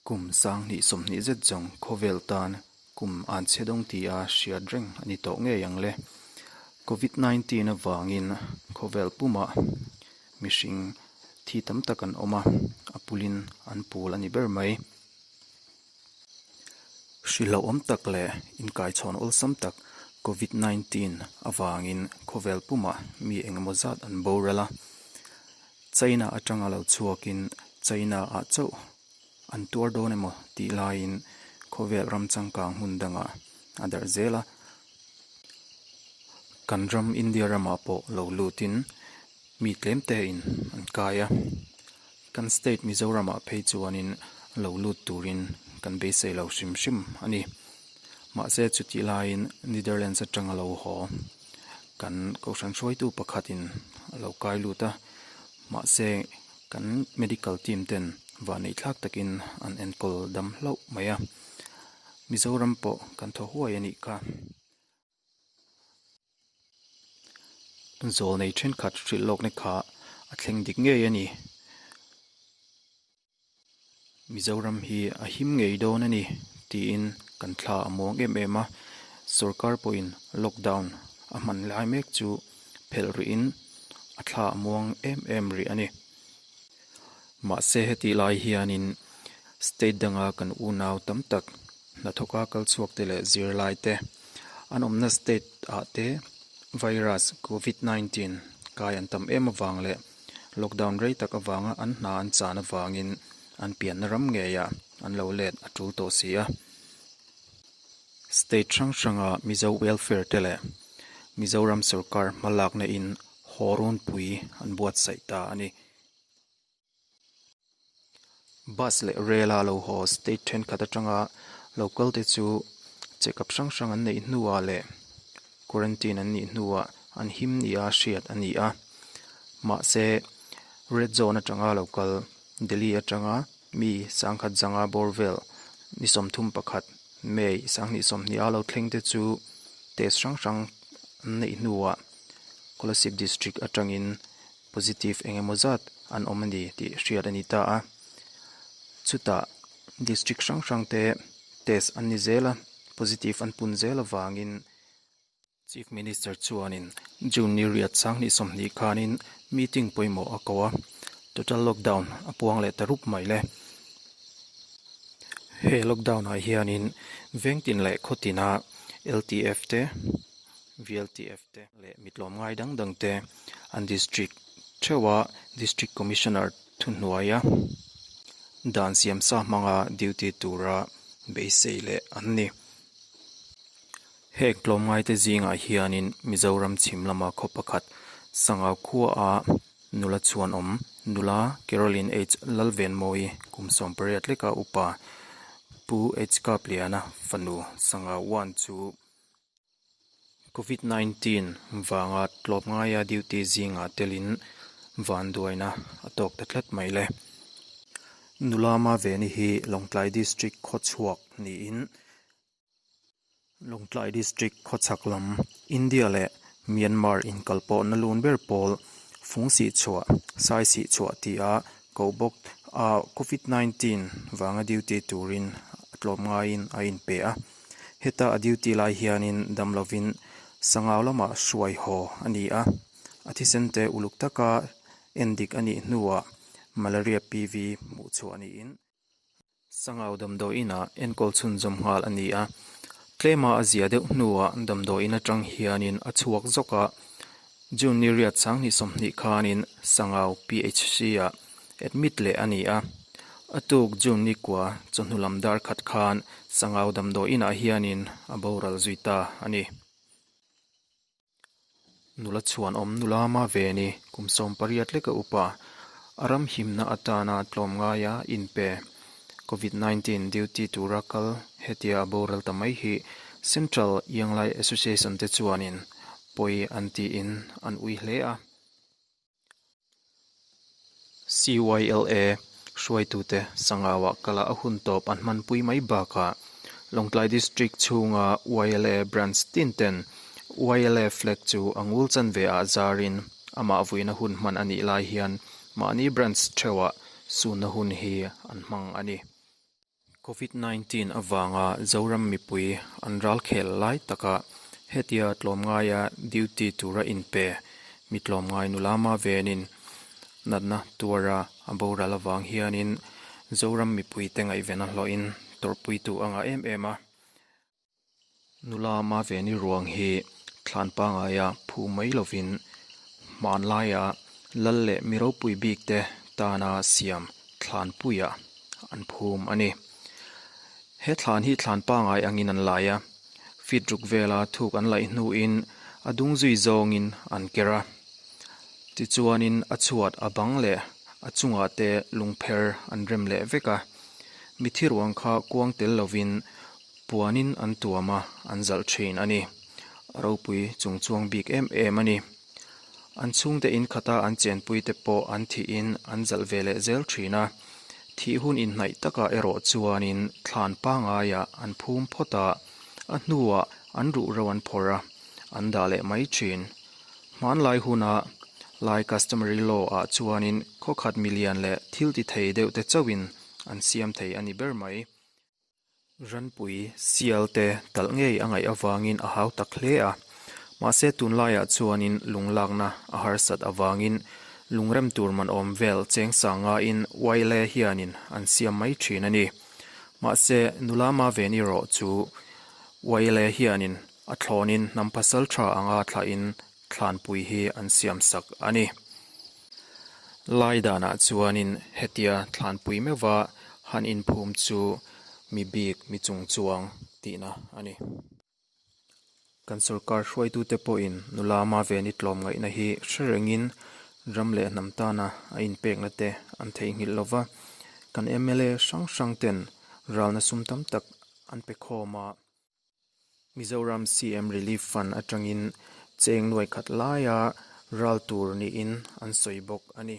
Kum 2020 zet zawng khawvel tan kum an chhe dawng tia hriat reng a ni tawh ngei ang le. Covid 19 avangin khawvel pumah mihring thi tam tak an awm a, a pulin an pul a ni ber mai. Hrilhlauhawm tak leh inkaichhawn awlsam tak Covid 19 avangin khawvel pumah mi engemaw zat an boral a. China atanga lo chhuakin China ah chauh an tuar dawn emaw tih laiin khawvel ram changkang hmun dangah a darh zel a. Kan ram India ramah pawh lo lutin mi tlem tein an kai a. Kan state Mizoramah phei chuanin lo lut turin kan beisei lo hrim hrim a ni. Mahse chutih laiin Netherlands atanga lo haw kan kohhran hruaitu pakhatin a lo kai lut a, mahse kan medical team ten vahneih thlak takin an enkawl dam hlauh mai a, Mizoram pawh kan thaw huai a nih kha. Zawlnei thenkhat hrilh lawkna kha a thleng dik ngei a ni. Mizoram hi a him ngei dawn a ni tiin kan thla a muang em em a, sorkar pawhin lockdown a hman lai mek chu phelh rihin a thla a muang em em rih a ni. Mahse hetih lai hianin state danga kan unau tam tak hnathawka kal chhuak te leh zirlai te an awmna state ah te virus covid 19 kai an tam em avang leh Lockdown rei tak avanga an hna an chan avangin an pianna ram ngeiah an lo let a tul tawh si a. State hrang hranga Mizo Welfare te leh Mizoram sorkar hmalakna in haw runpui an buatsaih ta a ni. Bus leh rail a lo haw state thenkhat atanga lo kal te chu check up hrang hrang an neih hnuah leh quarantine an nih hnuah an him nia hriat a ni a. Mahse red zone atanga lo kal Delhi atanga mi sangkhat zanga bawr vel ni 31 May 2020 a lo thleng te chu test hrang hrang an neih hnuah Kolasib district atangin positive eng emaw zat an awm a ni tih hriat a ni ta a. Chutah district hrang hrang te test an ni zel a, positive an pun zel avangin Chief Minister chuanin June ni riat 2020 khanin meeting pawimawh a ko a, total lockdown a puang leh ta rup mai le. He lockdown ah hianin vengtin leh khawtina LTF te, VLTF te leh mitlawm ngai dang dang te an district theuha District Commissioner thuhnuaia dan siam sa hmanga duty tura beisei leh an ni. Heng tlawmngaite zingah hianin Mizoram chhim lama khaw pakhat Sangau khuaa nula chhuanawm nula Caroline H Lalvenmawii kum 18 leka upa Pu H Kapliana fanu Sangau one chu Covid 19 vanga tlawp ngaia duty zingah telin vanduaina a tawk ta tlat mai le. Nula Maveni hi Lawngtlai District khawchhuak niin Lawngtlai District khawchhak lam India leh Myanmar inkalpawhna lun ber pawl fung sih chhuah, sai sih chhuah tia ko bawk a Covid 19 vanga duty turin a tlawm ngaiin a inpe a. Heta a duty lai hianin dam lovin Sangau lamah hruai haw a ni a, a thisen te uluk taka en dik a nih hnuah Malaria PV hmuh chhuah niin Sangau damdawiinah enkawl chhunzawm nghal a ni a. Tlema a zia deuh hnuah damdawiin atang hianin a chhuak zawk a, June ni riat 2020 khanin Sangau PHC-ah admit leh a ni a. A tuk June ni kua chawhnu lam dar khat khan Sangau damdawiinah hianin a boral zui ta a ni. Nula chhuanawm nula Maveni kum 18 leka upa a ram himna atana tlawm ngaia inpe Covid 19 duty tura kal hetia a boral ta mai hi Central Young Lai Association te chuanin pawi an tiin an ui hle a. CYLA hruaitute Sangauah kala a hun tawp an hmanpui mai bakah Lawngtlai District chhunga YLA branch tin ten YLA flag chu a ngul chanve ah zarin amah vuina hun hman a nih lai hian mahni branch theuhah sunna hun hi an hmang a ni. Covid 19 avanga Zoram mipui an ralkhel lai taka hetia tlawmngaia duty tura inpe mi tlawmngai nula ma venin natna tuara a boral avang hianin Zoram mipuite ngaihven a hlawhin tawrhpuitu a ngah em em a. Nula Maveni ruang hi thlan pangaia phu mai lovin hmanlaia lal leh mi ropui bik te tana siam thlanpuiah an phum a ni. He thlan hi thlan pangai angin an lai a, feet ruk vela thuk an laih hnuin a dung zui zawngin an ker a. Tichuanin a chhuat a bang leh a chungah te lungpher an rem leh vek a, mithi ruang kha kuang tel lovin Puanin an tuam a, an zalh thin a ni. A ropui chung chuang bik em em a ni. An chhungte in khata an chenpui te pawh an thihin an zalh ve leh zel thin a. Thih hun inhnaih takah erawh chuanin thlan pangaiah an phum phawt a, a hnuah an ruhro an phawrh a, an dah leh mai thin. Hmanlai huna Lai customary law ah chuanin khawkhat milian leh thil ti thei deuh te chauhin an siam thei a ni ber mai. Ranpui sial te talh ngei a ngaih avangin a hau tak hle a, mahse tunlaiah chuanin lunglakna a harsat avangin lungrem tur man awm vel cheng sangain Wile hianin an siam mai thin a ni. Mahse nula Maveni rawh chu Wile hianin a thlawnin hnam pasal tha anga thlahin thlanpui hi an siam sak a ni. Lai danah chuanin hetia thlanpui meuhva han inphum chu mi bik mi chung chuang tihna a ni. Kan sorkar hruaitute pawhin nula Maveni tlawmngaihna hi hre rengin ram leh hnam tana a inpekna te an theihnghilh lova, kan mla hrang hrang ten ralna sum tam tak an pe khawm a. Mizoram CM Relief Fund atangin cheng nuai khat laia ral tur niin an sawi bawk a ni.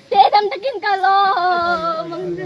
Te dam takin kal aw Mangnu.